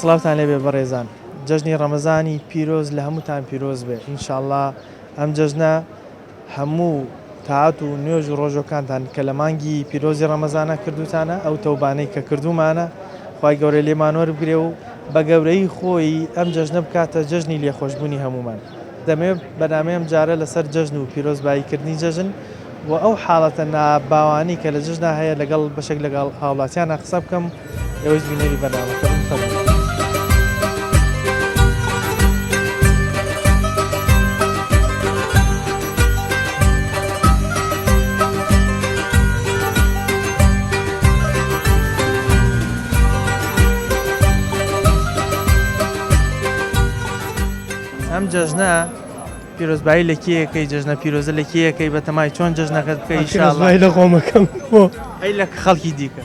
سڵاوتان لێبێ بەڕێزان جەژنی ڕەمەزانی پیرۆز لە هەمووتان پیرۆز بێ ئینشاءاللە ئەم جەژنە هەموو تاعەت و نوێژ و ڕۆژوەکانتان کە لە مانگی پیرۆزی ڕەمەزانا کردوتانە ئەو تەوبانەی کە کردومانە خوای گەورە لێمان وەربگرێ و بە گەورەیی خۆی ئەم جەژنە بکاتە جەژنی لێخۆشبوونی هەموومان. دەمەوێت بەرنامەی ئەمجارە لەسەر جەژن و پیرۆزبایی کردنی جەژن و ئەو حاڵەتە ناباوانەی کە لە جەژنا هەیە لەگەڵ بەشێک لەگەڵ هاوڵاتیانا قسە بکەم ئێوەش بینەری بەرنامەکە بن فەرموون. ئەم جەژنە پیرۆزبایی لە کێیەکەی جەژنە پیرۆزە لە کێیەکەی بەتەمای چۆن جەژنەکەت بکەی پیرۆزبایی لە خۆمەکەم بۆ ئەی لە خەڵکی دیکە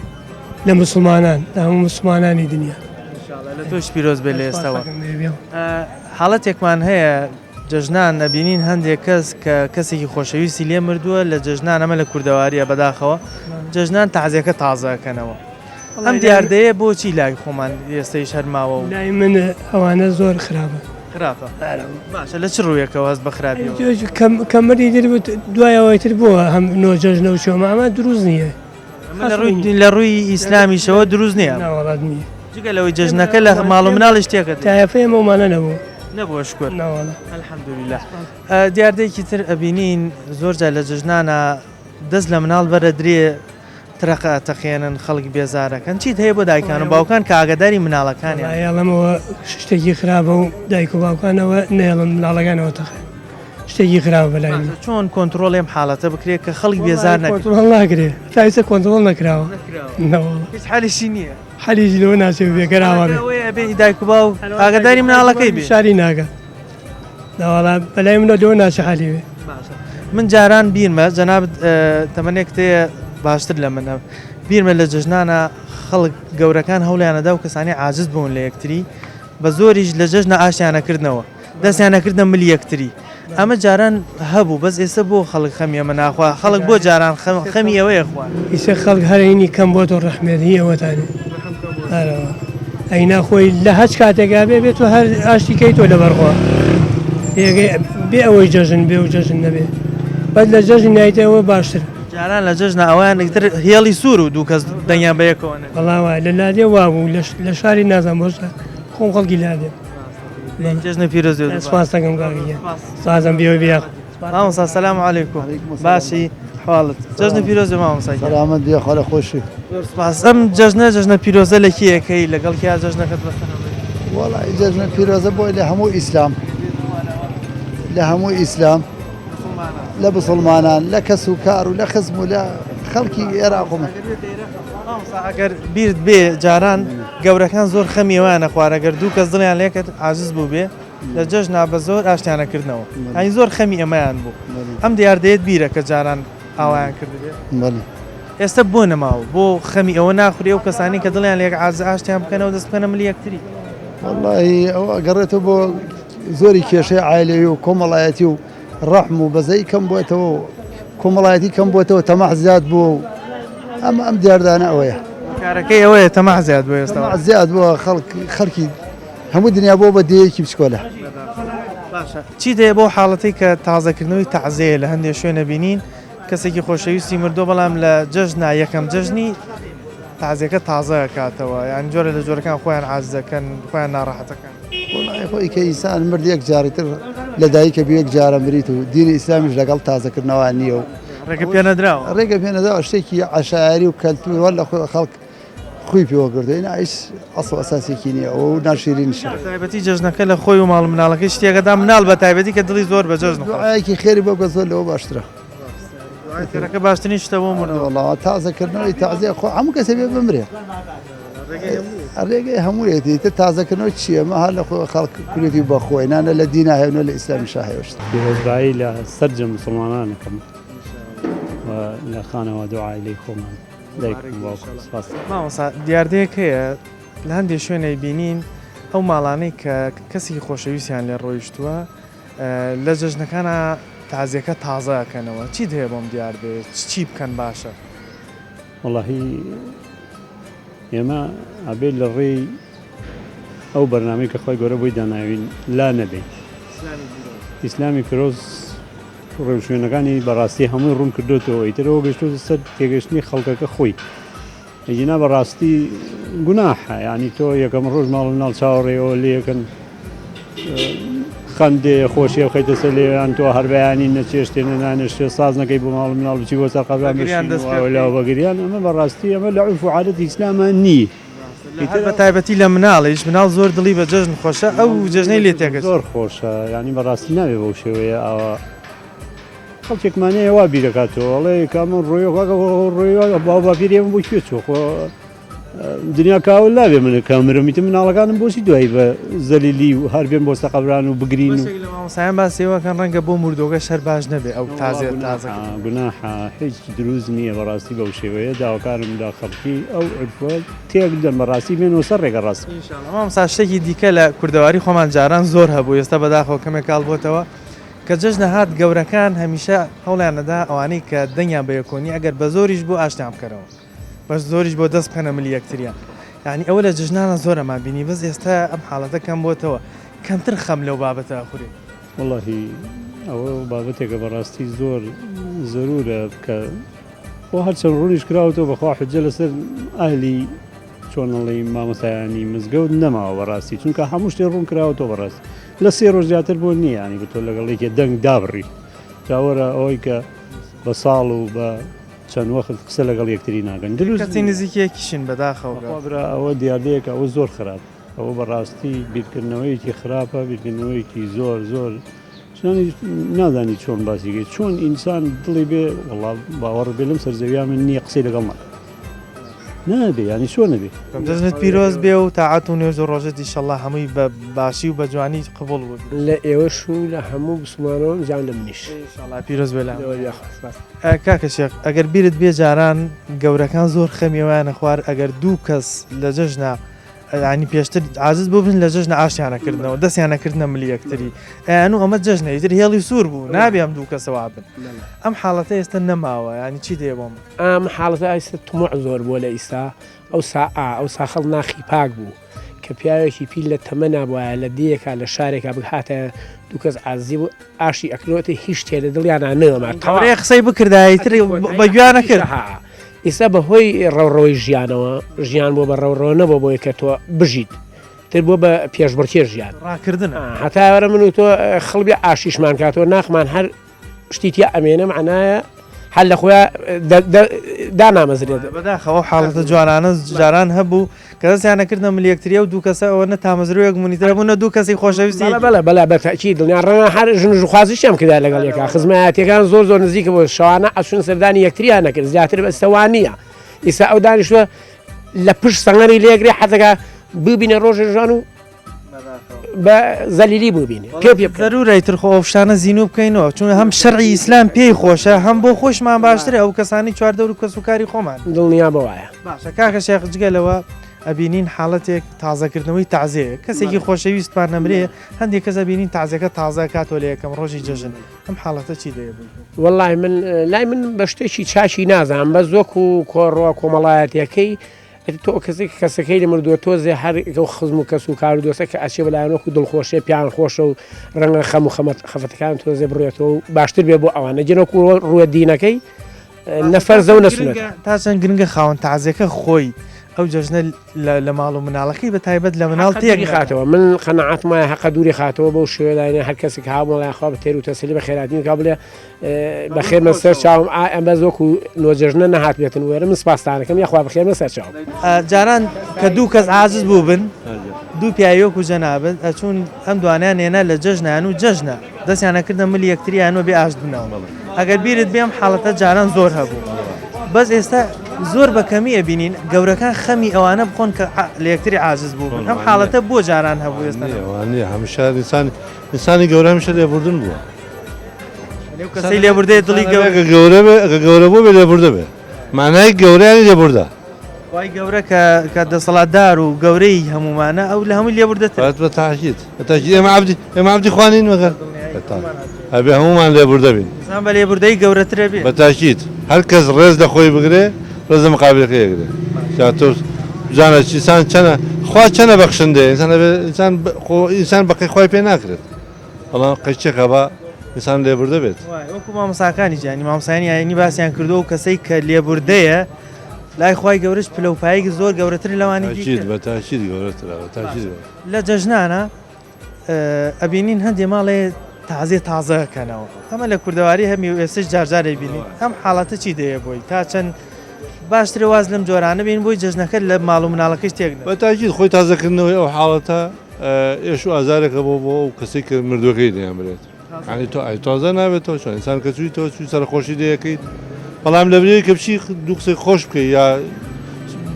لە مسلمانان لە هەموو مسلمانانی دنیا لە تۆش پیرۆز بێ لە ئێستاوە حاڵەتێکمان هەیە جەژنان نەبینین هەندێک کەس کە کەسێکی خۆشەویستی لێ مردووە لە جەژنان ئەمە لە کوردەواریە بەداخەوە جەژنان تازیەکە تازەکەنەوە ئەم دیاردەیە بۆچی لای خۆمان ئێستەیش هەر ماوە و. لای من ئەوانە زۆر خراپە. خراپە باشە لە چ ڕوویەکەوە هەست بە خراپی کە مردی تر دوای ئەوەی تر بووە هەم نۆ جەژنە و چۆمە ئەمە دروست نییە. لە ڕووی ئیسلامیشەوە دروست نییە. ناوەڵات نییە. جگە لەوەی جەژنەکە لە ماڵ و مناڵیش تێکە. تایەفەی ئەمە ومانە نەبوو. نەبووە شکر. ناوەڵا. الحمدلله. دیاردەیەکی تر ئەبینین زۆر جار لە جەژنانە دەست لە مناڵ بەرەدرێ ترەقە ئەتەقێنن خەڵک بێزارەکەن چیت هەیە بۆ دایکان و باوکان کە ئاگاداری مناڵەکانیان. وەڵا ئەڵێمەوە شتێکی خراپە و دایک و باوکانەوە نەیەڵن مناڵەکانەوە تەقێن شتێکی خراپە بەلای من. باشە چۆن کۆنتڕۆڵی ئەم حاڵەتە بکرێت کە خەڵک بێزار نەبێت؟ کۆنتڕۆڵ ناکرێ تا ئیستا کۆنتڕۆڵ نەکراوە. نەوەڵا. هیچ حەلیشی نییە. حەلیشی لەوە ناچێ بێ گەر ئاوا بێ. ئەوەیە ئەبێ دایک و باوک ئاگاداری مناڵەکەی بێ. شاری ناکا. ناوەڵا بەلای منەوە لەوە ناچێ حالی بێ. باشە من جاران بیرمە جەنابت تەمەنێکت هەیە باشتر لە منە بیرمە لە جەژنانە خەڵک گەورەکان هەوڵیانەدا و کەسانی عاجز بوون لە یەکتری بە زۆریش لە جەژنە ئاشتیانەکردنەوە دەستیانەکردە ملی یەکتری ئەمە جاران هەبوو بەس ئێستا بۆ خەڵک خەمی ئەمە ناخوا خەڵک بۆ جاران خەمی ئەوەیە خوا ئیسە خەڵک هەرینی کەم بۆتەوە ڕەحمێت هی ئەوەتانێ ئارەوە ئەینا خۆی لە هەچ کاتێکا بێ بێت و هەر ئاشتی کەی تۆ لەبەرخوا بێ ئەوەی جەژن بێ و جەژن نەبێ بەس لە جەژن نایتەوە باشتر. جاران لە جەژنا ئەویان تر هێڵی سوور و دوو کەس دەنگیان بە یەکەوە نەبێ. وەڵا وایە لە لادێ وابوو لە شاری نازانم بۆ خۆم خەڵکی لادێم. جەژنە پیرۆز بێت. سپاس دەکەم کاکە گیان. سپاسم بێوە بێ. مامۆستا سلام علیکم باشی حواڵت جەژنە پیرۆز بێ مامۆستا گیان. سەلامەت بێ خوا لە خۆشی. زۆر سپاس ئەم جەژنە جەژنە پیرۆزە لە کێ ئەکەی لەگەڵ کێ جەژنەکەت بەسەر ئەبەی؟ وەڵای جەژنە پیرۆزە بۆی لە هەموو ئیسلام لە هەموو ئیسلام لە بسڵمانان لە کەس و کار و لە خزم و لە خەڵکی ئێراق و مامۆستا ئەگەر بیرت بێ جاران گەورەکان زۆر خەمی ئەویان ئەخوارد ئەگەر دوو کەس دڵیان لێکرد عاجز بووبێ لە جەژنا بە زۆر ئاشتیانە کردنەوە یانی زۆر خەمی ئەمەیان بوو ئەم دیاردەیەت بیرە کە جاران ئاوایان کردبێ ئێستا بۆ نەماوە بۆ خەمی ئەوە ناخوری ئەو کەسانی کە دڵیان لە یەک عاجز ئاشتیان بکەنەوە دەست بکەنە ملی یەکتری. وەڵاهی ئەوە ئەگەڕێتەوە بۆ زۆری کێشەی عایلەوی و کۆمەڵایەتی و ڕەحم و بەزەی کەم بووەتەوە و کۆمەڵایەتی کەم بووەتەوە تەماح زیاد بووە و ئەم ئەم دیاردانە ئەوەیە. کارەکەی ئەوەیە تەماح زیاد بووە ئێستا. تەماح زیاد بووە خەڵک خەڵکی هەموو دنیا بۆ بە دێیەکی بچکۆلە. باشە چیت هەیە بۆ حاڵەتەی کە تازەکردنەوەی تەعزیەیە لە هەندێ شوێن ئەبینین کەسێکی خۆشەویستی مردووە بەڵام لە جەژنا یەکەم جەژنی تازیەکە تازە ئەکاتەوە یان جۆرە لە جۆرەکان خۆیان عاجز دەکەن خۆیان ناڕەحەتەکەن. وەڵای خۆی کە ئینسان مرد یەک جاری تر لە دایکە بی یەک جارە مریت و دینی ئیسلامیش لەگەڵ تازەکردنەوە نییە و ڕێگە پێ نەدراوە. ڕێگە پێ نەدراوە شتێکی عەشایەری و کەلتور وە لە خەڵک خوی پێوە گرتووە ئینا هیچ ئەسڵ و ئەساسێکی نییە ئەوە و ناشیرینیشە. بە تایبەتی جەژنەکە لە خۆی و ماڵ و مناڵەکەی شتێکە دا مناڵ بە تایبەتی کە دڵی زۆر بە جەژن خۆشە. دوعایەکی خێری بۆ بکە زۆر لەوە باشترە. دوعای خێرەکە باشترین شتە بۆ مردوو. وەڵا تازە کردنەوەی تازیە خۆ هەموو کەسێ بێ بمرێ. ڕێگەی هەموویەتی ئیتر تازەکردنەوە چییە ئەمە هەر لە خۆی خەڵک کردوێتی بە خۆی نا نە لە دینا هەیە و نە لە ئیسلامیشا هەیە شت. پیرۆزبایی لە سەرجەم موسڵمانان ئەکەم و لە خانەوادە و عایلەی خۆمان. دایکم و باوکم سپاس. مامۆستا دیاردەیەک هەیە لە هەندێک شوێن ئەیبینین ئەو ماڵانەی کە کەسێکی خۆشەویستیان لێ ڕۆیشتووە لە جەژنەکانا تازیەکە تازە ئەکەنەوە چیت هەیە بۆم دیاردەیە چی بکەن باشە؟ وەڵاهی ئێمە ئەبێ لە ڕێی. ئەو بەرنامەی کە خوای گەورە بۆی داناوین لا نەدەین. ئیسلامی پیرۆز ڕێوشوێنەکانی بەڕاستی هەمووی ڕوون کردوێتەوە، ئیتر ئەوە گەشتۆتە سەر تێگەشتنی خەڵکەکە خۆی. ئەگینا بەڕاستی گوناحە، یعنی تۆ یەکەم ڕۆژ ماڵ و مناڵ چاوەڕێەوە لێکن خەندێ خۆشیە بخەیتە سەر لێویان، تۆ هەر بەیانی نەچێشتێ نەنانێشتێ ساز نەکەی بۆ ماڵ و مناڵ بچی بۆ سەر قەبران بەگریان دەست پێ بکەی. بەگریان ئەمە بەڕاستی ئەمە لە عورف و عادەتی ئیسلاما نییە. هەر بە تایبەتی لە مناڵیش، مناڵ زۆر دڵی بە جەژن خۆشە، ئەو جەژنەی لێ تێکەچێ. زۆر خۆشە، یعنی بەڕاستی نابێ بەو شێوەیە ئاوا خەڵکێکمان هەیە وا بیرەکاتەوە ئەڵێ کە من ڕۆیەوە کاکە ڕۆیەوە باو باپیری ئێمە بۆ کوێ چوو؟ خۆ دنیا کاول نابێ من کە مرم ئیتر مناڵەکانم بۆچی دوایی بە زەلیلی و هەر بێن بۆ سەقەبران و بگرین و بەشێک لە مامۆستایان باسی ئەوە کەن ڕەنگە بۆ مردووەکەش هەر باش نەبێ ئەو تازە تازە گوناحە هیچ دروست نییە بەڕاستی بەو شێوەیە داواکارم لە خەڵکی ئەو عورفە تێک بدەن بەڕاستی بێنەوە سەر ڕێگە ڕاست. ئینشاڵڵا مامۆستا شتێکی دیکە لە کوردەواری خۆمان جاران زۆر هەبوو ئێستا بەداخەوە کەمێک کاڵ بۆتەوە کە جەژنە هات گەورەکان هەمیشە هەوڵیان ئەدا ئەوانەی کە دەنگیان بە یەکۆ نیە ئەگەر بە زۆریش بوو ئاشتیان بکەنەوە بەس زۆریش بۆ دەست بخەنە ملی یەکتریان یانی ئەوە لە جەژنانە زۆر ئەمان بینی بەس ئێستا ئەم حاڵەتە کەم بۆتەوە کەمتر خەم لەو بابەتە ئەخورێ. وەڵاهی ئەوە بابەتێکە بەڕاستی زۆر زەرورە کە خۆ هەرچەند ڕوونیش کراوەتەوە بەخوا حجە لەسەر ئەهلی چۆن ئەڵێی مامۆستایانی مزگەوت نەماوە بەڕاستی چونکە هەموو شتێ ڕوون کراوەتەوە بەڕاستی لە سێ ڕۆژ زیاتر بۆ نییە ینی بە تۆ لەگەڵ یەکێ دەنگ دابڕی جاوەرە ئەوەی کە بە ساڵ و بە چەند وەخت قسە لەگەڵ یەکتری ناکەن دروست کەسی نزیکێکیشن بەداخەوە برا ئەوە دیاردەیەکە ئەوە زۆر خراپ ئەوە بەڕاستی بیرکردنەوەیەکی خراپە بیرکردنەوەیەکی زۆر زۆر نازانی چۆن باسی کەی چۆن ئینسان دڵی بێ وەڵا باوەڕ بێ لەم سەر زەویا من نییە قسەی لەگەڵ ناکەم نابێ ینی چۆن نەبێ. جەژنت پیرۆز بێ و تاعەت و نوێژ و ڕۆژەت ئیشەڵا هەمووی بە باشی و بە جوانی قبوڵ بووبێ. لە ئێوەش و لە هەموو بسڵمانەوە جام لە منیش. ئیشەڵا پیرۆز بێ لە هەموو. کاکە شێخ ئەگەر بیرت بێ جاران گەورەکان زۆر خەمی ئەوەیان ئەخوارد ئەگەر دوو کەس لە جەژنا یانی پێشتر عازز بۆ بن لە جەژنە ئاشتیانە کردنەوە دەستیانە کردنە ملی یەکتری ئەیان و ئەمە جەژنە ئیتر هێڵی سوور بوو نابێ ئەم دوو کەسەوە بن ئەم حاڵەتە ئێستا نەماوە ینی چی دێ بۆم ئەم حاڵەتە ئێستا تموع زۆر بووە لە ئیستا ئەو سا ئەو ساخەڵ ناخی پاک بوو کە پیاوێکی پیر لە تەمەنا بواە لە دێیەکە لە شارێکا بهاتە دوو کەس عاززی بوو ئاشتی ئەکرۆتە هیچ شتێ لە دڵیانا نەما تەواو قسەی بکردایە ئیتر بە گوێیان نەکرد. ئیستا بە هۆی ڕەوڕەوەی ژیانەوە ژیان بۆ بە ڕەوڕەوە نەبووە بۆی کە تۆ بژیت تر بۆ بە پێشبڕکێ ژیان ڕاکردن هەتا وەرە من و تۆ خڵبی ئاشیشمان کاتەوە ناخمان هەر شتی تیا ئەمێنە معنایە هەر لە خۆیان دانامەزرێت. بەداخەوە حاڵەتە جوانانە جاران هەبوو کە دەستیان ئەکردنە مل یەکتری ئەو دوو کەسە ئەوە نە تامەزرۆیەک بوون ئیتر هەبوو نە دوو کەسی خۆشەویستی بەڵێ بەڵێ بەڵێ بە تەئکید دڵنیا ڕەنگە هەر ژن و ژنخوازیشیان کردایە لەگەڵ یەکا خزمایەتیەکان زۆر زۆر نزیکە بۆ شەوانە ئەچوون سەردانی یەکتریان نەکرد زیاتر ئێستا وا نییە ئیستا ئەو دانیشتووە لە پشت سەنگەری لێگرێ حەزەکە ببینە ڕۆژێ ژان و بە زەلیلی ببینێ پێ پێ بکەن. زەرورە ئیتر خۆ ئەو شتانە زینوو بکەینەوە چونکە هەم شەرعی ئیسلام پێی خۆشە هەم بۆ خۆشمان باشترە ئەو کەسانەی چواردەور و کەس و کاری خۆمان. دڵنیا بە وایە. باشە کاکە شێخ جگە لەوە ئەبینین حاڵەتێک تازەکردنەوەی تەعزیەیە کەسێکی خۆشەویستمان نەمرێ هەندێک کەس ئەبینین تەعزیەکە تازە ئەکاتەوە لە یەکەم ڕۆژی جەژن ئەم حاڵەتە چی دەیە بۆی؟ وەڵای من لای من بە شتێکی چاکی نازانم بەس وەکو کۆڕوە کۆمەڵایەتیەکەی ئیتر تۆ کەسێک کەسەکەی لە مردووە تۆزێ هەر ئەو خزم و کەس و کار و دۆستە کە ئەچێ بەلایەن وەکو دڵخۆشێ پیان خۆشە و ڕەنگە خەم و خەمەت خەفەتەکان تۆزێ بڕێتەوە و باشتر بێ بۆ ئەوانە جنۆک و ڕووە دینەکەی نە فەرزە و نە سوننەتە. تا چەند گرنگە خاوەن تەعزیەکە خۆی ئەو جەژنە لە ماڵ و مناڵەکەی بە تایبەت لە مناڵ حەقە دووری تێک نەدات. خاتەوە من قەناعەتم وایە حەقە دووری خاتەوە بەو شێوەیە داینێ هەر کەسێک هاومەڵیان خوا بە تێر و تەسەلی بە خێراتنی کا بڵێ بەخێربن سەر چاوم ئا ئەم بەس وەکو نۆجەژنە نەهاتبێتن وێرە من سپاستانەکەم یاخوا بەخێربن سەر چاوم. جاران کە دوو کەس عاجز بووبن دوو پیاوی وەکو جەنابت ئەچوون ئەم دوانەیان هێنا لە جەژنان و جەژنە دەستیان ئەکردە ملی یەکتریان و بێ ئاشت بنەوە ئەگەر بیرت بێ ئەم حاڵەتە جاران زۆر هەبوو بەس ئێستا زۆر بە کەمی ئەبینین گەورەکان خەمی ئەوانە بخۆن کە لە یەکتری عاجز بووبن ئەم حاڵەتە بۆ جاران هەبوو ئێستا نەما. هەمیشە ئینسانی گەورە هەمیشە لێبوردن بووە. ئەو کەسەی لێبوردەیە دڵی گەورە ئەگەر گەورە بێ ئەگەر گەورە بوو بێ لێبوردە بێ مانای گەورە یانی لێبوردە. خوای گەورە کە کە دەسەڵاتدار و گەورەی هەموومانە ئەو لە هەمووی لێبوردەترە. بە تاکید بە تاکید ئێمە عەبدی ئێمە عەبدی خوا نین مەگەر ئەبێ هەموومان لێبوردە بین. ئینسان بە لێبوردەیی گەورەترە بێ. بە تاکید هەر کەس ڕێز لە خۆی بگرێ ڕێز لە مقابلەکەی ئەگرێ جا تۆ بزانە ئینسان چەنە خوا چەنە بەخشندەیە ئینسان ئەبێ ئینسان خۆ ئینسان بەقەی خوای پێ ناکرێت بەڵام قەیچێکە بە ئینسان لێبوردە بێت. وایە وەکو مامۆستاکانی جیهانی مامۆستایانی ئاینی باسیان کردووە و کەسەی کە لێبوردەیە لای خوای گەورەش پلە و پایەکی زۆر گەورەترە لەوانی تاکید بە تاکید گەورەترە بە تاکید لە جەژنانە ئەبینین هەندێ ماڵێ تازیە تازە کەنەوە ئەمە لە کوردەواری هەمی و ئێستش جارجارێ بینی ئەم حاڵەتە چی دەیە بۆی تا چەند باشترە واز لەم جۆرانە بین بۆی جەژنەکە لە ماڵ و مناڵەکەش تێک بە تاکید خۆی تازەکردنەوەی ئەو حاڵەتە ئێش و ئازارێکە بۆ بۆ ئەو کەسێک کە مردوەکەی دەیانبرێت ینی تۆ ئای تازە نابێتەوە چۆن ئینسان کە چووی تۆ چووی سەرخۆشی دەیەکەیت بەڵام لە بریەوەی کە بچی دوو قسەی خۆش بکەی یا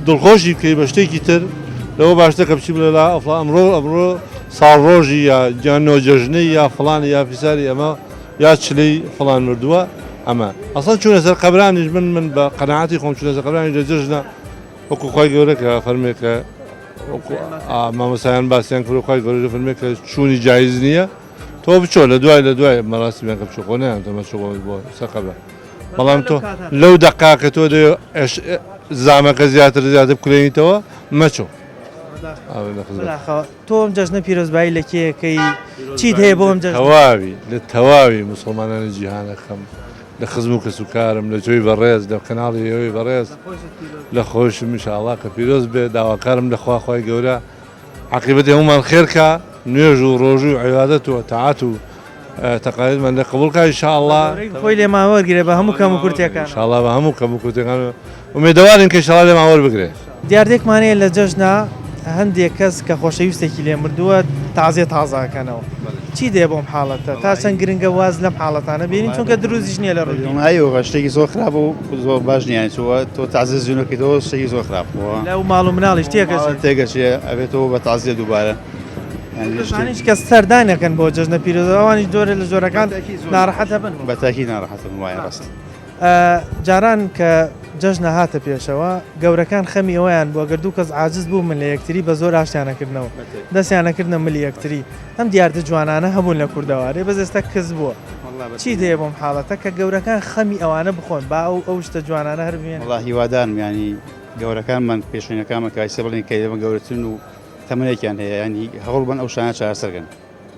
دڵخۆشی بکەی بە شتێکی تر لەوە باشتر کە بچی بڵێ لا ئەفڵا ئەمڕۆ ئەمڕۆ ساڵ ڕۆژی یا گیان نۆجەژنەی یا فڵانی یا فیساری ئەمە یا چلەی فڵان مردووە ئەمە ئەسڵەن چوونە سەر قەبرانیش من من بە قەناعەتی خۆم چوونە سەر قەبرانیش لە جەژنە وەکو خوای گەورە کە فەرمێ کە وەکو مامۆستایان باسیان کرد خوای گەورە فەرمێ کە چوونی جایز نییە تۆ بچۆ لە دوای لە دوای مەراسیمەکە بچۆ خۆ نایان تۆ مەچۆ بۆ سەر قەبرە بەڵام تۆ لەو دەقا کە تۆ دەوێ زامەکە زیاتر زیاتر بکولێنیتەوە مەچۆ. بەداخەوە تۆ ئەم جەژنە پیرۆزبایی لە کێ ئەکەی چیت هەیە بۆ ئەم جەژنە؟ تەواوی لە تەواوی موسڵمانانی جیهانەکەم لە خزم و کەسوکارم لە جۆی بەڕێز لە کەناڵی ئێوەی بەڕێز لە خۆشم ان شاء الله کە پیرۆز بێ داواکارم لە خوا خوای گەورە عاقیبەتی هەموومان خێر کا نوێژ و ڕۆژوو و عیبادەت و تاعەت و تەقالیدمان لێ قبوڵ کا ان شاء اللە. خۆی لێمان وەرگرێ بە هەموو کەموکورتیەکان. ان شاء اللە بە هەموو کەموکورتیەکان ئومێدەوارین کە ان شاء اللە لێمان وەربگرێ. دیاردەیەکمان هەیە لە جەژنا هەندێک کەس کە خۆشەویستێکی لێ مردووە تازیە تازە ئەکەنەوە چی دێ بۆم حاڵەتە تا چەند گرنگە واز لەم حاڵەتانە بێنین چونکە دروستیش نییە لە ڕووی ئەوە شتێکی زۆر خراپ و زۆر باش نییە چووە تۆ تازیە زیونەکەیتەوە شتێکی زۆر خراپ بووە لەو ماڵ و مناڵیش تێگەچێت تێگەچێ ئەبێتەوە بە تازیە دووبارە کەسانیش کە سەردانەکەن بۆ جەژنە پیرۆزە ئەوانیش جۆرە لە جۆرەکان ناڕەحەتە بن بە تاکی ناڕەحەتن وایە ڕاست جاران کە جەژنە هاتە پێشەوە گەورەکان خەمی ئەوەیان بوو گەر دوو کەس عاجز بوو من لە یەکتری بە زۆر ئاشتیان ئەکردنەوە دەستیان ئەکردنە ملی یەکتری ئەم دیاردە جوانانە هەبوون لە کوردەوارێ بەس ئێستا کز بووە چی دێ بۆم حاڵەتە کە گەورەکان خەمی ئەوانە بخۆن با ئەو ئەو شتە جوانانە هەر بمێنن. وەڵا هیوادارم یانی گەورەکانمان پێشینەکانمان کە ئایسە بڵێن کە ئێمە گەورەترن و تەمەنێکیان هەیە یانی هەوڵ بەن ئەو شتانە چارەسەر کەن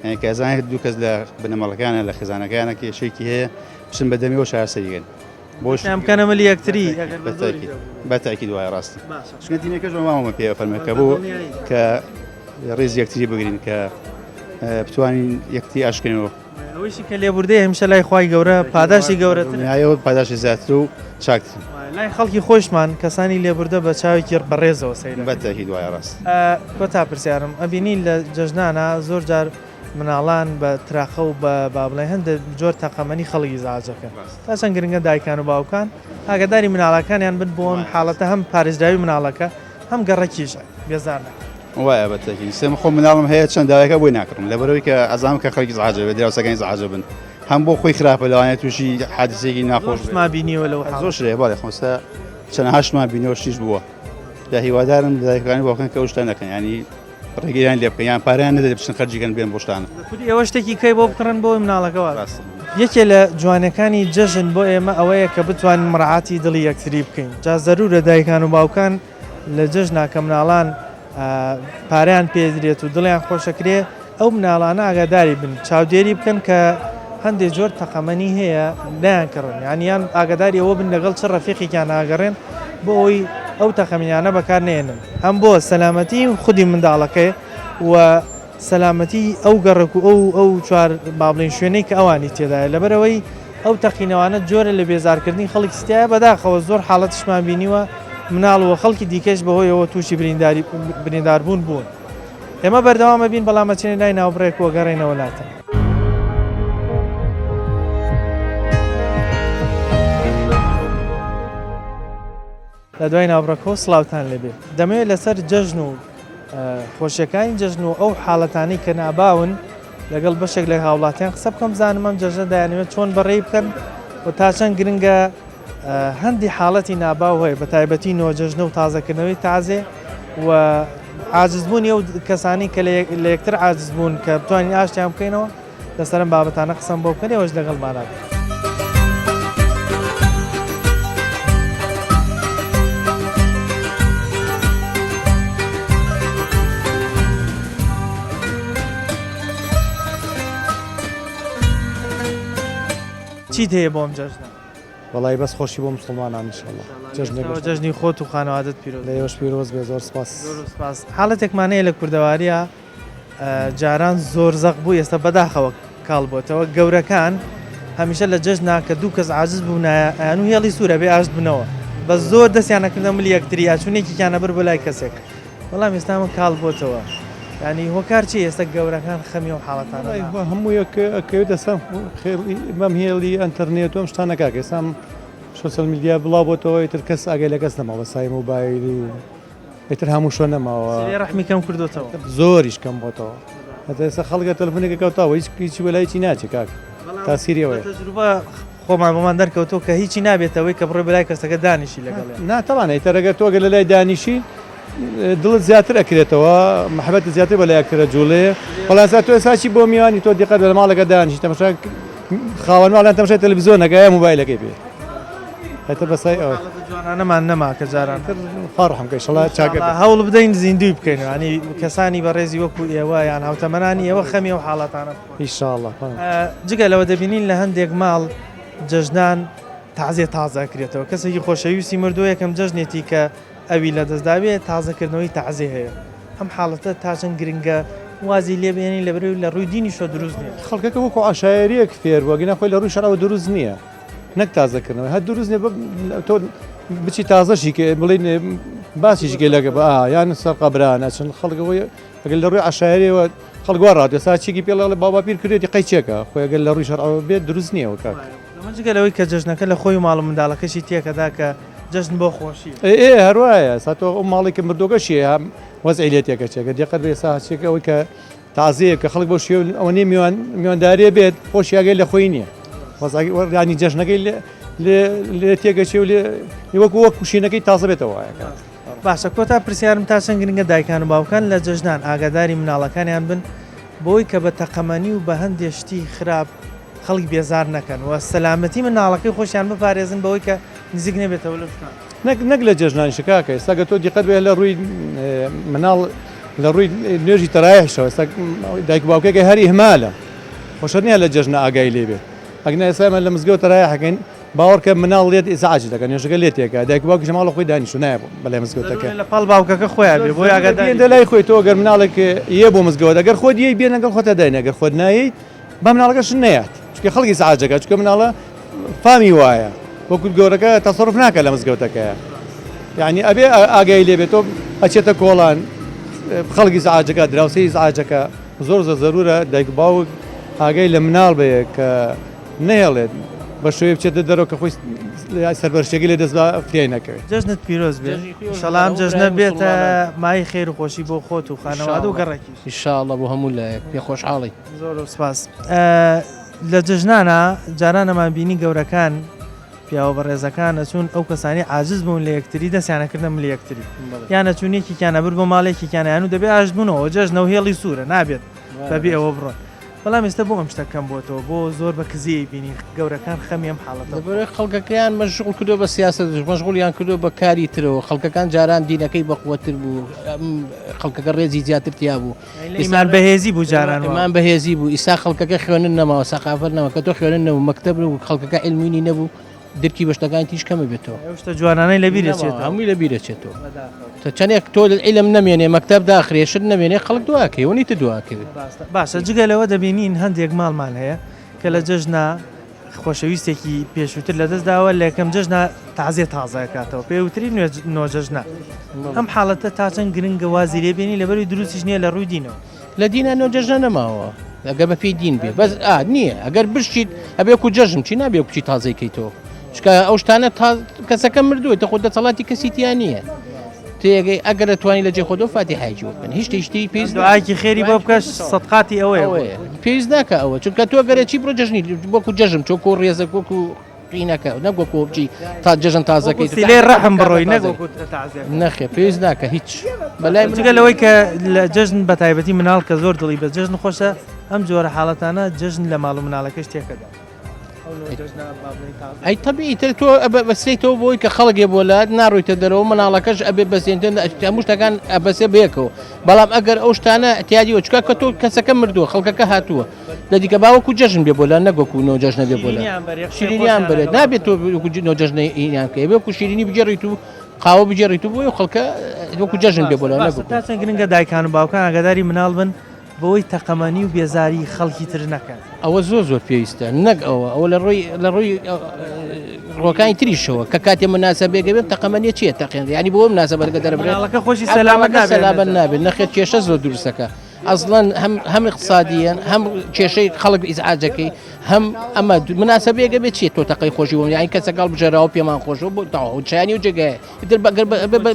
یانی کە ئەزانێت دوو کەس لە بنەماڵەکانە لە خێزانەکانە کێشەیەکی هەیە بچن بە دەمیەوە چارەسەری کەن بۆش بکەنە ملی یەکتری بە تاکید وایە ڕاستە چونکە دینەکەش بە مامە پێ فەرمێ کە بۆ کە ڕێز یەکتری بگرین کە بتوانین یەکتری ئاشکەینەوە ئەوەیشی کە لێبوردەیە هەمیشە لای خوای گەورە پاداشتی گەورەترە. دڵنیایەوە پاداشتی زیاتر و چاکتر. لای خەڵکی خۆیشمان کەسانی لێبوردە بە چاوێکی بەڕێزەوە سەیر ئەکەن. بە تاکید وایە ڕاست. کۆتا پرسیارم ئەبینی لە جەژنانا زۆر جار مناڵان بە تراقە و بە با بڵێین هەندێ جۆر تەقەمەنی خەڵک ئیزعاج ئەکەن تا چەند گرنگە دایکان و باوکان ئاگاداری مناڵەکانیان بن بۆ ئەم حاڵەتە هەم پارێزراوی مناڵەکە هەم گەڕەکیش بێزار نەکەن. وایە بە تەکین سێ من خۆم مناڵم هەیە چەند داوایەکە بۆی ناکڕم لەبەرەوەی کە ئەزانم کە خەڵکی زعاجە بێت دراوسەکانی زعاجە بن هەم بۆ خۆی خراپە لەوانەیە تووشی حادیسێکی ناخۆش زۆر شتمان بینیوە لەو حاڵەتە. زۆر شت هەیە بەڵێ خۆستا چەنەها شتمان بینیوە شتیش بووە جا هیوادارم دایکانی باوکان کە ئەو شتە نەکەن ینی ڕێگریان لێ بکەن یان پارەیان نەدەێت بچن خەرجیکەن بێن بۆ شتانە. خودی ئێوە شتێکی کەی بۆ بکڕن بۆ مناڵەکە وا ڕاستە. یەکێ لە جوانیەکانی جەژن بۆ ئێمە ئەوەیە کە بتوانین مڕاعاتی دڵی یەکتری بکەین جا زەرورە دایکان و باوکان لە جەژنا کە مناڵان پارەیان پێدرێت و دڵیان خۆشەکرێ ئەو مناڵانە ئاگاداری بن چاودێری بکەن کە هەندێک جۆر تەقەمەنی هەیە نایان کڕن یان یان ئاگاداری ئەوە بن لەگەڵ چ ڕەفیقێکیان ئاگەڕێن بۆ ئەوەی ئەو تەقەمینانە بەکار نێنن هەم بۆ سەلامەتی خودی منداڵەکەی و سەلامەتی ئەو گەڕەک و ئەو ئەو چوار با بڵێین شوێنەی کە ئەوانی تێدایە لەبەرئەوەی ئەو تەقینەوانە جۆرە لە بێزارکردنی خەڵکی تیایە بەداخەوە زۆر حاڵەتیشمان بینیوە مناڵ و خەڵکی دیکەش بەهۆیەوە تووشی برینداری برینداربوون بوون ئێمە بەردەوام ئەبین بەڵام ئەچینە لای ناوبڕێک و ئەگەڕێینەوە لاتان. لە دوای ناوبڕەکەوە سڵاوتان لێبێ دەمەوێت لەسەر جەژن و خۆشیەکانی جەژن و ئەو حاڵەتانەی کە ناباون لەگەڵ بەشێک لە هاوڵاتیان قسە بکەم بزانم ئەم جەژنە دەیانەوێت چۆن بەڕێی بکەن و تا چەند گرنگە هەندی حاڵەتی ناباو هەیە بە تایبەتی نۆجەژنە و تازەکردنەوەی تازێ و عاجزبوونی ئەو کەسانی کە لە یەکتر عاجز بوون کە بتوانین ئاشتیان بکەینەوە لەسەر ئەم بابەتانە قسەم بۆ بکەن ئێوەش لەگەڵمانا بن. چیت هەیە بۆ ئەم جەژنە؟ وەڵی بەس خۆشی بۆ مسلمانان ان شاء الله. جەژنێک ئێستاوە جەژنی خۆت و خانەوادەت پیرۆز. لە ئێوەش پیرۆز بێ زۆر سپاس. زۆر سپاس. حاڵەتێکمان هەیە لە کوردەواریە جاران زۆر زەق بوو ئێستا بەداخەوە کاڵ بۆتەوە گەورەکان هەمیشە لە جەژنا کە دوو کەس عاجز بوونایە ئەیان و هێڵی سوورە بێ ئاشت بنەوە بە زۆر دەستیان ئەکردە ملی یەکتری ئەچوون یەکێکیان ئەبرد بۆ لای کەسێک بەڵام ئێستا ئەمە کاڵ بۆتەوە یانی هۆکار چیە ئێستا گەورەکان خەمی ئەو حاڵەتانە وەڵای هەموو یەک ئەکەوێتە سەر بەم هێڵی ئەنتەرنێت و ئەم شتانە کاکە ئێستا ئەم social media بڵاو بۆتەوە ئیتر کەس ئاگای لە کەس نەماوە بە سای مۆبایل و ئیتر هەموو شوێن نەماوە. سیلەی ڕەحمی کەم کردۆتەوە. زۆریش کەم بۆتەوە. هەتا ئێستا خەڵکە تەلەفۆنێکە کەوتەوە هیچ هیچی بەلای هیچی ناچێ کاک. تاسیری ئەوەیە. بە تەجروبە خۆمان بۆمان دەرکەوتووە کە هیچی نابێتەوەی کە بڕۆی بەلای کەسەکە دانیشی لەگەڵیا. نا تەبعەن ئیتر ئەگەر تۆ ئەگەر لەلای دانیشی دڵت زیاتر ئەکرێتەوە محبەتت زیاتر بەلای یەکتر ئەجوڵێ بەڵام ئێستا تۆ ئێستا چی بۆ میوانی تۆ دیقەت بە لە ماڵەکە دانیشی تەماشا خاوەن ماڵیان تەماشای تەلەفزیۆن ئەکا یا مۆبایلەکەی پێ ئیتر بەسای ئەوە. حاڵەتە جوانانەمان نەما کە جاران. ئیتر خوا ڕەحم کە ئیشەڵا چاکە بێت. هەوڵ بدەین زیندووی بکەینەوە یانی کەسانی بەڕێزی وەکو ئێوە یان هاوتەمەنانی ئێوە خەمی ئەو حاڵەتانە بخۆن. ئیشاڵا. جگە لەوە دەبینین لە هەندێک ماڵ جەژنان تازیە تازە ئەکرێتەوە کەسێکی خۆشەویستی مردووە یەکەم جەژنێتی کە ئەوی لەدەست دابێ تازەکردنەوەی تەعزیە هەیە ئەم حاڵەتە تا چەند گرنگە وازی لێ بهێنین لەبەرئەوەی لە ڕووی دینیشەوە دروست نییە. خەڵکەکە وەکو عەشایەریەک فێر بووە گینا خۆی لە ڕووی شەرعەوە دروست نییە نەک تازەکردنەوەی هەر دروست نییە تۆ بچی تازەشی کە بڵین باسیش کەی لەگە بە یان سەر قەبران ئەچن خەڵک ئەوەی ئەگەر لە ڕووی عەشایەریەوە خەڵک وا ڕات ئێستا چیکی پێ ڵێ باوبا پیر کردێتی قەی چێکە خۆی ئەگەر لە ڕووی شەرعەوە بێت دروست نییە وە کاک. ئەمە جگە لەوەی کە جەژنەکە لە خۆی و ماڵ و منداڵەکەشی تێکەدا کە جەژن بۆ خۆشیە. ئێ ئێ هەروایە ئێستا تۆ ئەو ماڵی کە مردۆکەشی هەیە وەزعی لێ تێکەچێ گەر دیقەت بێ ئێستا هەرچیەک ئەوەی کە تازەیە کە خەڵک بەو شێوە ئەوەنەی میوان میوانداریە بێت خۆشی ئاگای لە خۆی نییە وەزعی ینی جەژنەکەی لێ لێ لێ تێکەچێ و لێ وەکو وەک کوشینەکەی تازە بێتەوە وایە کات. باشە کۆتا پرسیارم تا چەند گرنگە دایکان و باوکان لە جەژنان ئاگاداری مناڵەکانیان بن بۆی کە بە تەقەمەنی و بە هەندێ شتی خراپ خەڵک بێزار نەکەن و سەلامەتی منداڵەکەی خۆشیان بپارێزن بەوەی کە نزیک نەبێتەوە لەو شتانە. نەک نەک لە جەژنانیشە کاکە ئێستا گەر تۆ دیقەت بێ لە ڕووی مناڵ لە ڕووی نوێژی تەرایحشەوە ئێستا دایک و باوکێکە هەر ئیهمالە خۆشە نییە لە جەژنە ئاگای لێ بێت ئەگنا ئێستا ئێمە لە مزگەوت تەرایحەکەین باوەڕکە مناڵ لێت ئیزعاج دەکەن نوێژەکە لێ تێکا دایک و باوکیش ماڵە خۆی دانیشتو نایە بەلای مزگەوتەکە لە پاڵ باوکەکە خۆیان بێ بۆی ئاگاداری لە لای خۆی تۆ گەر مناڵێک یە بۆ مزگەوت ئەگەر خۆت یەی بێ لەگەڵ خۆتا داینێ گەر خۆت نایەیت با مناڵەکەش نەیات چونکە خەڵکی ئیزعاج دەکات چونکە مناڵە فامی وایە وەکو گەورەکە تەسەروف ناکە لە مزگەوتەکەیە یعنی ئەبێ ئاگای لێ بێت تۆ ئەچێتە کۆڵان خەڵکی ئیزعاج دەکات دراوسێ ئیزعاج دەکات زۆر زۆر زەرورە دایک و باوک ئاگای لە مناڵ بێ کە نەهێڵێت بە شێوەیە بچێتە دەرەوە کە خۆی سەرپەرشتیەکەی لێ دەست بە فریای نەکەوێت. جەژنت پیرۆز بێت ئیشەڵا ئەم جەژنە بێتە مایەی خێر و خۆشی بۆ خۆت و خانەوادە و گەڕەکیش. ئیشاڵڵا بۆ هەموو لایەک پێ خۆشحاڵی. زۆر سپاس. لە جەژنانا جاران ئەمان بینی گەورەکان پیاوە بەڕێزەکان ئەچوون ئەو کەسانی عاجز بوون لە یەکتری دەستیان ئەکردە ملی یەکتری یان ئەچوون یەکێکیان ئەبرد بۆ ماڵ یەکێکیان یان و دەبێ ئاشت بوونەوە جەژنە و هێڵی سوورە نابێت بەبێ ئەوە بڕۆن بەڵام ئێستا بۆ ئەم شتە کەم بۆتەوە بۆ زۆر بە کزی ئەیبینین گەورەکان خەمی ئەم حاڵەتە بخۆن. لەبەرئەوەی خەڵکەکەیان مەشغوڵ کردووە بە سیاسەت مەشغوڵیان کردووە بە کاری ترەوە خەڵکەکان جاران دینەکەی بەقوەتر بوو خەڵکەکە ڕێزی زیاتر تیا بوو ئیمان بەهێزی بوو جاران وا. ئیمان بەهێزی بوو ئیستا خەڵکەکە خوێنن نەماوە سەقافەت نەما کە تۆ خوێنن نەبوو مەکتەب نەبوو خەڵکەکە عیلمینی نەبوو درکی بە شتەکانی تیش کەمە بێتەوە ئەو شتە جوانانەی لەبیر ئەچێتەوە هەمووی لەبیر ئەچێتەوە تە چەندێک تۆ عیلم نەمێنێ مەکتەب داخرێ شت نەمێنێ خەڵک دواکەوێ و نیتە دواکەوێ. باشە جگە لەوە دەبینین هەندێک ماڵمان هەیە کە لە جەژنا خۆشەویستێکی پێشووتر لەدەست داوە لە یەکەم جەژنا تازیە تازە ئەکاتەوە پێ وتری نۆجەژنە ئەم حاڵەتە تا چەند گرنگە وازی لێ بێنی لەبەروی دروستیش نییە لە ڕووی دینەوە. لە دینا نۆجەژنە نەماوە ئەگەر بە پێی دین بێ بەس ئا نییە ئەگەر بشیت ئەبێ کو جەژن چی نابێ بچی تازەی کەیتەوە چکە ئەو شتانە تا کەسەکە مردووە تە خۆ دەسەڵاتی کەسی تیا نییە تێگەی ئەگەر دەتوانی لە جێ خۆ دۆ فاتیحایەکی بۆ بکەن هیچ شتێکی پێویست دوعایەکی خێری بۆ بکە سەدقاتی ئەوەیە ئەوەیە پێویست ناکە ئەوە چونکە تۆ گەرە چی بڕۆ جەژنی وەکو جەژن چۆکو ڕێزەک وەکو قینەکە نەک وەکو بچی تا جەژن تازەکەی سیلەی ڕەحم بڕۆی نەک وەکو تەعزیە نەخێ پێویست ناکە هیچ بەلای من جگە لەوەی کە لە جەژن بە تایبەتی مناڵ کە زۆر دڵی بە جەژن خۆشە ئەم جۆرە حاڵەتانە جەژن لە ماڵ و مناڵەکەش تێکەدا. ئەی تەبیعی تر تۆ بەسیتەوە بۆی کە خەڵک بۆ لات ناڕۆیتە دەرەوە مناڵەکەش ئەبێ بەسێنتن هەموو شتەکان ئەبەسێ بەیەکەوە بەڵام ئەگەر ئەو شتانە اعتیادیەوە چکا کە تۆ کەسەکە مردووە خەڵکەکە هاتووە لە دیکە باوەکو جەژن بێ بۆلا نەگەکو نۆ جەژنە بێ بۆلا شیرینیان بەرێت نابێت تۆ نۆ جەژنە ئینیان بکەی وەکو شیرینی بگێڕیت و قاوە بگێڕیت و بۆی خەڵکە وەکو جەژن بێ بۆلا نەگەکو تا چەند گرنگە دایکان و باوکان ئاگاداری مناڵ بن بەوەی تەقەمەنی و بێزاری خەڵکی تر نەکەن. ئەوە زۆر زۆر پێویستە نەک ئەوە ئەوە لە ڕووی لە ڕووی ڕۆکانی تریشەوە کە کاتێ مناسبێک بێت تەقەمەنیە چییە تەقێن ینی بۆ مناسبەکە دەربرێت مناڵەکە خۆشی سەلامەت نابێت سەلامەت نابێت نەخێت کێشە زۆر دروستەکە ئەزڵەن هەم هەم اقتصادیەن هەم کێشەی خەڵک ئیزعاجەکەی هەم ئەمە مناسبێکە بێت چیە تۆ تەقەی خۆشی وم یانی کەسەکەڵ بژێراوە پێمان خۆشەوە بۆ تەواو چیانی و جێگایە ئیتر بەگەر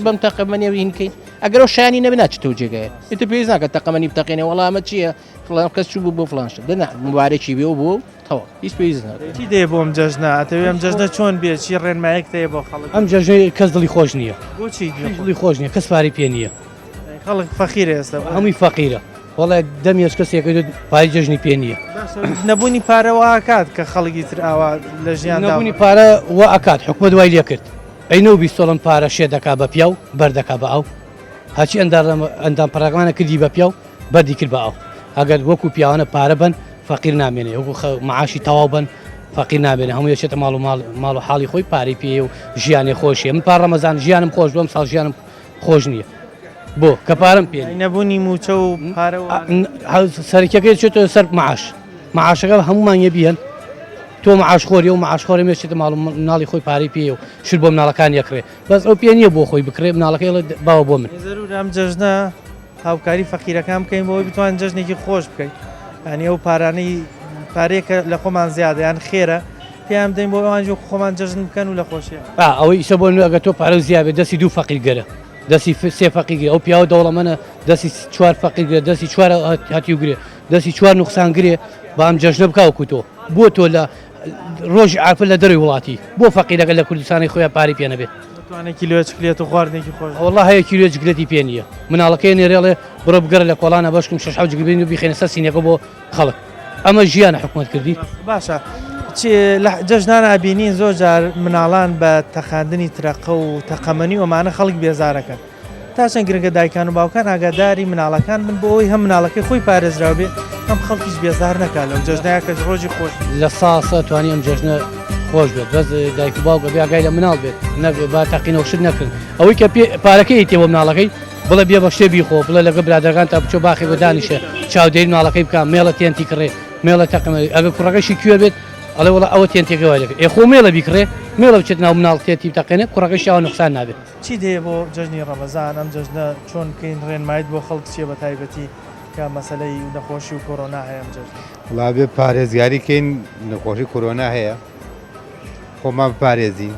بەم تەقەمەنیە هینکەین ئەگەر ئەو شایانی نەبێ ناچێتەوە جێگایە ئیتر پێویست ناکات تەقەمەنی بتەقێنێ وەڵا ئەمە چییە فڵان کەس چوو بوو بۆ فڵان شت دەنا مبارەکی بێ و بۆ تەواو هیچ پێویست ناکات. چی دێ بۆ ئەم جەژنە ئەتەوێ ئەم جەژنە چۆن بێ چی ڕێنمایەکت هەیە بۆ خەڵک؟ ئەم جەژنە کەس دڵی خۆش نییە. بۆچی دڵی خۆش نییە کەس پارەی پێ نییە. خەڵک فەقیرە ئێستا هەمووی فەقیرە وەڵا دەم یەک کەسێکە پارەی جەژنی پێ نییە. نەبوونی پارە وا ئەکات کە خەڵکی تر ئاوا لە ژیاندا نەبوونی پارە وا ئەکات حکومەت وای لێ کرد. ئەی نەو بیستۆڵم پارە شێ دەکا بە پیاو بەر دەکا بە ئاو هەرچی ئەندام پەرلەمانە کردی بە پیاو بەردی کرد بە ئاو ئەگەر وەکو پیاوانە پارە بن فەقیر نامێنێ وەکو معاشی تەواو بن فەقیر نامێنێ هەموو یەچێتە ماڵ و ماڵ ماڵ و حاڵی خۆی پارەی پێ و ژیانی خۆشیە من پار ڕەمەزان ژیانم خۆش بووم ساڵ ژیانم خۆش نییە بۆ کە پارەم پێ نەبوونی موچە و پارە سەرکیەکەی چێتە سەر معاش معاشەکە هەمومان یە بیەن تۆ معاش خۆری و معاش خۆری مێشێتە ماڵ مناڵی خۆی پارەی پێ و شت بۆ مناڵەکان یەکڕێ بەس ئەو پێ نییە بۆ خۆی بکرێ مناڵەکەی باوە بۆ من زەرور ئەم جەژنە هاوکاری فەقیرەکان بکەین بۆی بتوان جەژنێکی خۆش بکەین ینی ئەو پارانەی پارێکە لە خۆمان زیادیان خێرە پێیان بدەین بۆ ئەوان وەکو خۆمان جەژن بکەن و لە خۆشیان. ئا ئەوەی ئیسە بۆ نمونە ئەگەر تۆ پارەو زیا بێت دەستی دوو فەقیر گەرە دەستی سێ فەقیر گرێ ئەو پیاوە دەوڵەمەنە دەستی چوار فەقیر گرێ دەستی چوار هەتیو گرێ دەستی چوار نوقسان گرێ با ئەم جەژنە بکا وەکو تۆ بۆ تۆ لە ڕۆژی عەرفە لە دەرەوەی وڵاتی بۆ فەقیرەکە لە کوردستانی خۆیان پارەی پێ نەبێت. بتوانێت کیلۆ چکلێت و خواردنێکی خۆش. وەڵا هەیە کیلۆ جگلەتی پێ نییە مناڵەکەی نێرێڵێ بڕۆ بگەڕێ لە کۆڵانە بەشکم شەش حەوت جگل بێنین و بیخەینە سەر سینەکە بۆ خەڵک. ئەمە ژیانە حکومەت کردی. باشە چ لە جەژنان ئەبینین زۆر جار مناڵان بە تەقاندنی ترەقە و تەقەمەنی و ئەمانە خەڵک بێزارەکەن تا چەند گرنگە دایکان و باوکان ئاگاداری مناڵەکان بن بۆ ئەوەی هەم مناڵەکەی خۆی پارێزراو بێ هەم خەڵکیش بێزار نەکات لەو جەژنەیە کە ڕۆژی خۆش لە ساسە توانی ئەم جەژنە خۆش بێت بەس دایک و باوک ئەبێ ئاگای لە مناڵ بێت نەک با تەقینەوە شت نەکرن ئەوەی کە پێ پارەکەی تێ بۆ مناڵەکەی بڵێ بێ بە شتێ بیخۆ بڵێ لەگە برادەرەکان تا بچۆ باخێک بە دانیشە چاودێری مناڵەکەی بکە مێڵە تێنتی کڕێ مێڵە تەقمە ئەگە کوڕەکەشی کوێ بێت ئەڵێ وڵا ئەوە تێنتێکە وای لەکرد ئێ خۆ مێڵە بیکڕێ مێڵە بچێت ناو مناڵ تێنتی بتەقێنێ کوڕەکەشی ئەوە نوقسان نابێت. چیت هەیە بۆ جەژنی ڕەمەزان ئەم جەژنە چۆن بکەین ڕێنمایت بۆ خەڵک چیە بە تایبەتی کە مەسەلەی نەخۆشی و کۆرۆنا هەیە ئەم جەژنە؟ وەڵا بێ پارێزگاری کەین نەخۆشی کۆرۆنا هەیە خۆمان بپارێزین.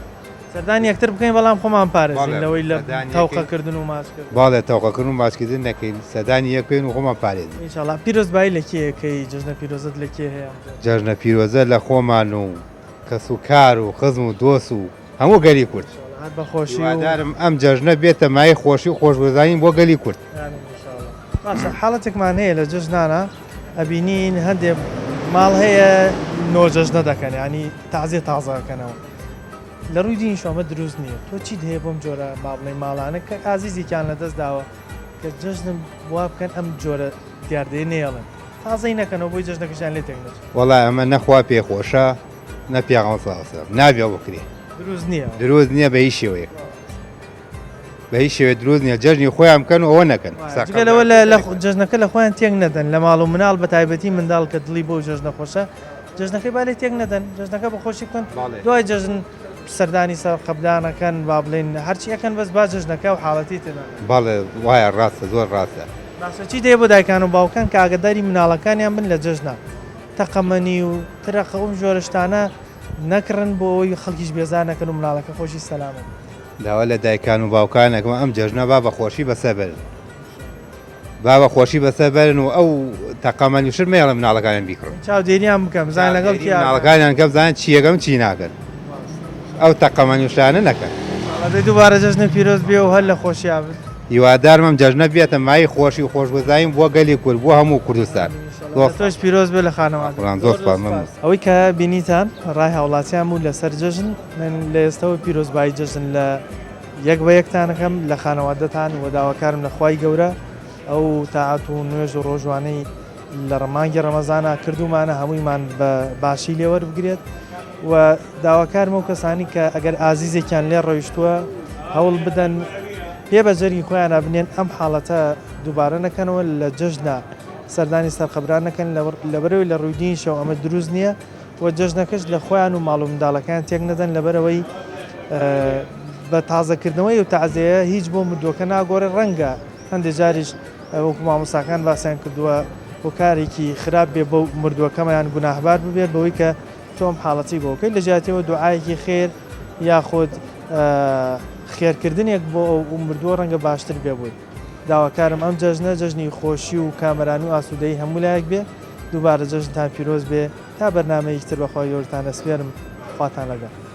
سەردانی یەکتر بکەین بەڵام خۆمان پارێزین لەوەی لە تەوقەکردن و ماچکردن. بەڵێ تەوقەکردن و ماچکردن نەکەین سەردانی یەک بکەین و خۆمان پارێزین. ان شاءاللە پیرۆزبایی لە کێ ئەکەی جەژنە پیرۆزەت لە کێ هەیە ئەم جەژنە؟ جەژنە پیرۆزە لە خۆمان و کەس و کار و خزم و دۆست و هەموو گەلی کورد. هەر بە خۆشی و. هیوادارم ئەم جەژنە بێتە مایەی خۆشی و خۆشگوزەرانی بۆ گەلی کورد. آمین ان شاءاللە. باشە حاڵەتێکمان هەیە لە جەژنانا ئەبینین هەندێ ماڵ هەیە نۆ جەژنە دەکەن یانی تازیە تازە ئەکەنەوە لە ڕووی دینیشەوە ئەمە دروست نییە تۆ چیت هەیە بۆم جۆرە با بڵێین ماڵانە کە ئازیزێکیان لەدەست داوە کە جەژن وا بکەن ئەم جۆرە دیاردەیە نەیەڵن تازەی نەکەنەوە بۆی جەژنەکەشیان لێ تێک نەچێت. وەڵا ئەمە نە خوا پێ خۆشە نە پێغەمبەر صلی اللە علیە وسلم نابێ بکرێ دروست نییە دروست نییە بە هیچ شێوەیەک بە هیچ شێوەیەک دروست نییە جەژنی خۆیان بکەن و ئەوە نەکەن جگە لەوە لە جەژنەکە لە خۆیان تێک نەدەن لە ماڵ و مناڵ بە تایبەتی منداڵ کە دڵی بۆ جەژنە خۆشە جەژنەکەی با لێ تێک نەدەن جەژنەکە بە خۆشی بکەن دوای جەژن سەردانی سەر قەبدانەکەن با بڵێن هەرچی ئەکەن بەس با جەژنەکە و حاڵەتی تێدا بەڵێ وایە ڕاستە زۆر ڕاستە. باشە چی دەیە بۆ دایکان و باوکان کە ئاگاداری مناڵەکانیان بن لە جەژنا تەقەمەنی و ترەقە ئەو جۆرە شتانە نەکڕن بۆ ئەوەی خەڵکیش بێزار نەکەن و مناڵەکە خۆشی سەلامەت بێت. داوا لە دایکان و باوکان ئەکەم ئەم جەژنە با بە خۆشی بەسەر بەرن با بە خۆشی بەسەر بەرن و ئەو تەقەمەنی و شت مەیەڵن مناڵەکانیان بیکڕن. چاودێریان بکەن بزانن لەگەڵ کێ مناڵەکانیان کە بزانن چی ئەکەن چی ناکەن ئەو تەقەمەنی و شتانە نەکەن. ئینشاڵڵا دەی دووبارە جەژنت پیرۆز بێ و هەر لە خۆشیا بن. هیوادارم ئەم جەژنە بێتە مایەی خۆشی و خۆشگوزایم بۆ گەلی کورد بۆ هەموو کوردستان. زۆر تۆش پیرۆز بێ لە خانەوادە. قوربان زۆر سوپاس مەمنون. ئەوەی کە بینیتان ڕای هاوڵاتیان بوو لەسەر جەژن، من لە ئێستەوە پیرۆزبایی جەژن لە یەک بە یەکتان ئەکەم لە خانەوادەتان و داواکارم لە خوای گەورە ئەو تاعەت و نوێژ و ڕۆژوانەی لە مانگی ڕەمەزانا کردوومانە هەموویمان بە باشی لێ وەربگرێت و داواکارم ئەو کەسانی کە ئەگەر ئازیزێکیان لێ ڕەویشتووە هەوڵ بدەن پێ بە جەرگی خۆیانە بنێن ئەم حاڵەتە دووبارە نەکەنەوە لە جەژنا سەردانی سەرقەبران نەکەن لەبەرەوەی لە ڕووی دینیشەوە ئەمە دروست نییە و جەژنەکەش لە خۆیان و ماڵ و منداڵەکان تێک نەدەن لەبەرەوەی بە تازەکردنەوەی و تەعزیەیە هیچ بۆ مردووەکە ناگۆڕێ ڕەنگە هەندێک جاریش وەکو مامۆستاکان باسیان کردووە هۆکارێکی خراپ بێ بۆ مردووەکەمان گوناهبار ببێت بەوەی کە تۆ ئەم حاڵەتی بۆ بکەیت لە جیاتیەوە دوعایەکی خێر یاخود خێرکردنێک بۆ ئەو مردووە ڕەنگە باشتر بێ بۆی. داواکارم ئەم جەژنە جەژنی خۆشی و کامەرانی و ئاسوودەیی هەموو لایەک بێ. دووبارە جەژنتان پیرۆز بێ. تا بەرنامەیەکی تر بەخوای گەورەتان ئەسپێرم. خواتان لەگەڵ.